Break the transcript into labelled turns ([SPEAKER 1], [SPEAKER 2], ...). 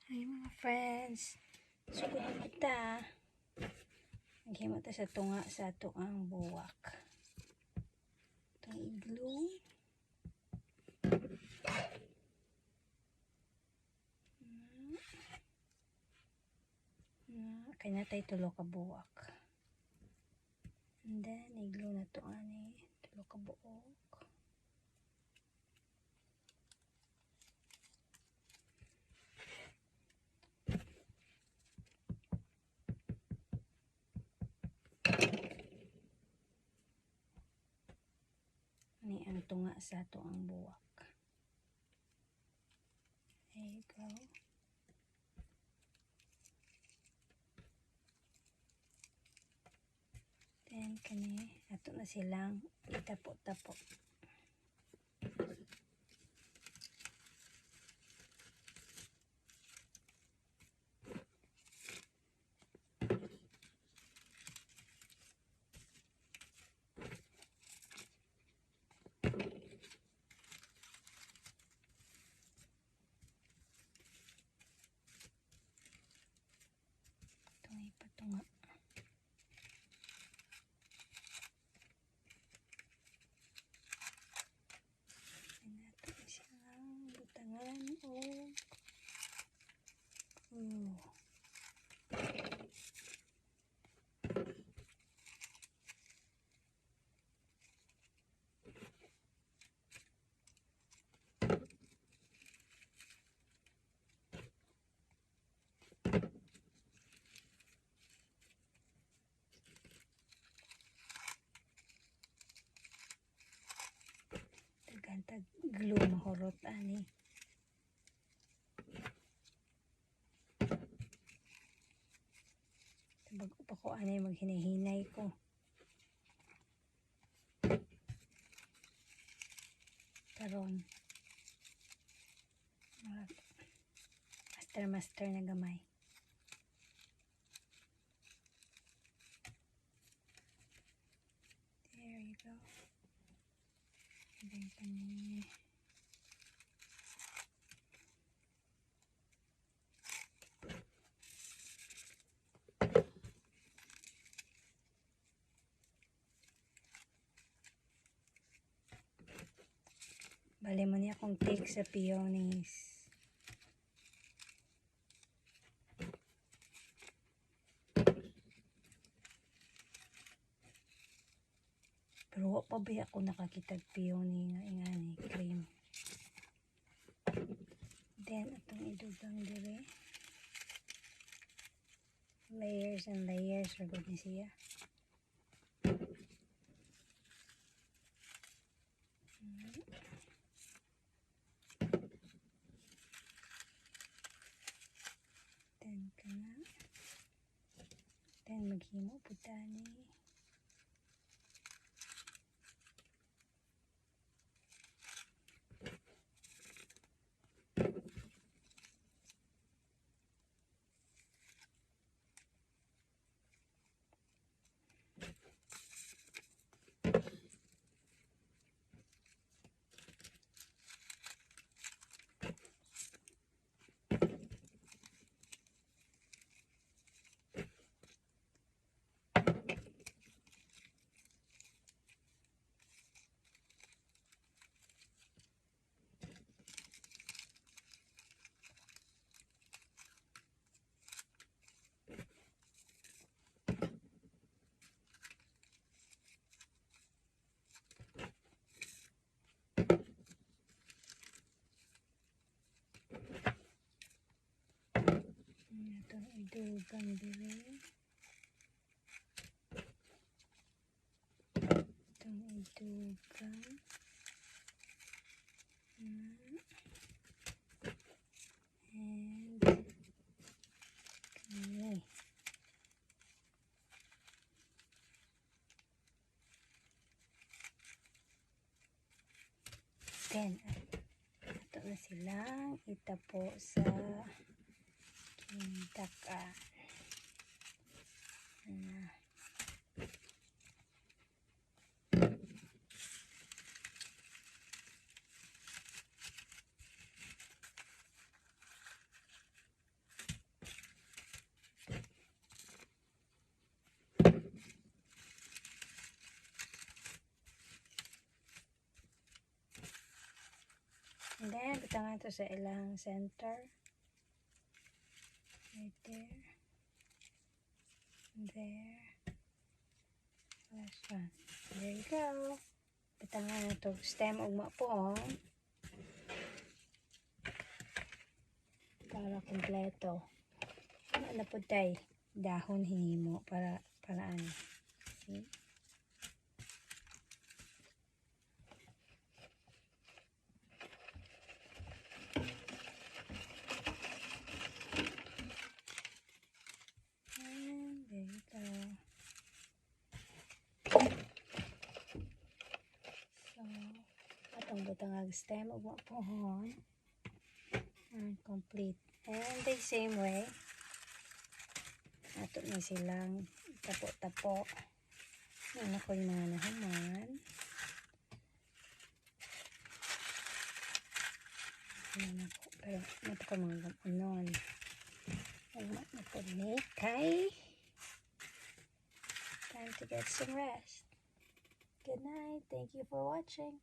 [SPEAKER 1] Hi, mga friends. Sugod na kita. Maghimo ta sa tunga sa atoang buwak. Itong i-glue. Na, kay natay tulo ka buwak. And then, i-glue na to ani. Tulo ka buok. Ani ang tunga sa atoang buwak. There you go. Then, kani, ato na silang itapo-tapo. Itong ipatunga. Then, ato na silang butangan og glue. Daghan tag glue, mahurot ani. Bago pa ko ani, maghinay-hinay ko. Karon master master na gamay. There you go. And then kani, bale mo niya akong take sa peonies. Pero wa pa ba ako nakakitag peony nga ingani cream. Then atong idugang dire. Layers and layers ra gud ni siya. Then kana. Then maghimo pud tani. Atong idugang dire. Itong idugang. And kani. Then, ato na silang itapo sa kintakan. Na. And butangan to sa ilang center. Right there. And there. Last one. There you go. Butangan na to stem ugma po, oh. Para kompleto. Ano na po tay dahon hinimo para ano. See? And there you go. So, atong butangag stem ug pohon. And complete. And the same way, ato ni silang tapo-tapo. Ano ko yung mga nahuman. Ano na ko, pero nato ko mga gamunon. Ugma na po ni kay time to get some rest. Good night. Thank you for watching.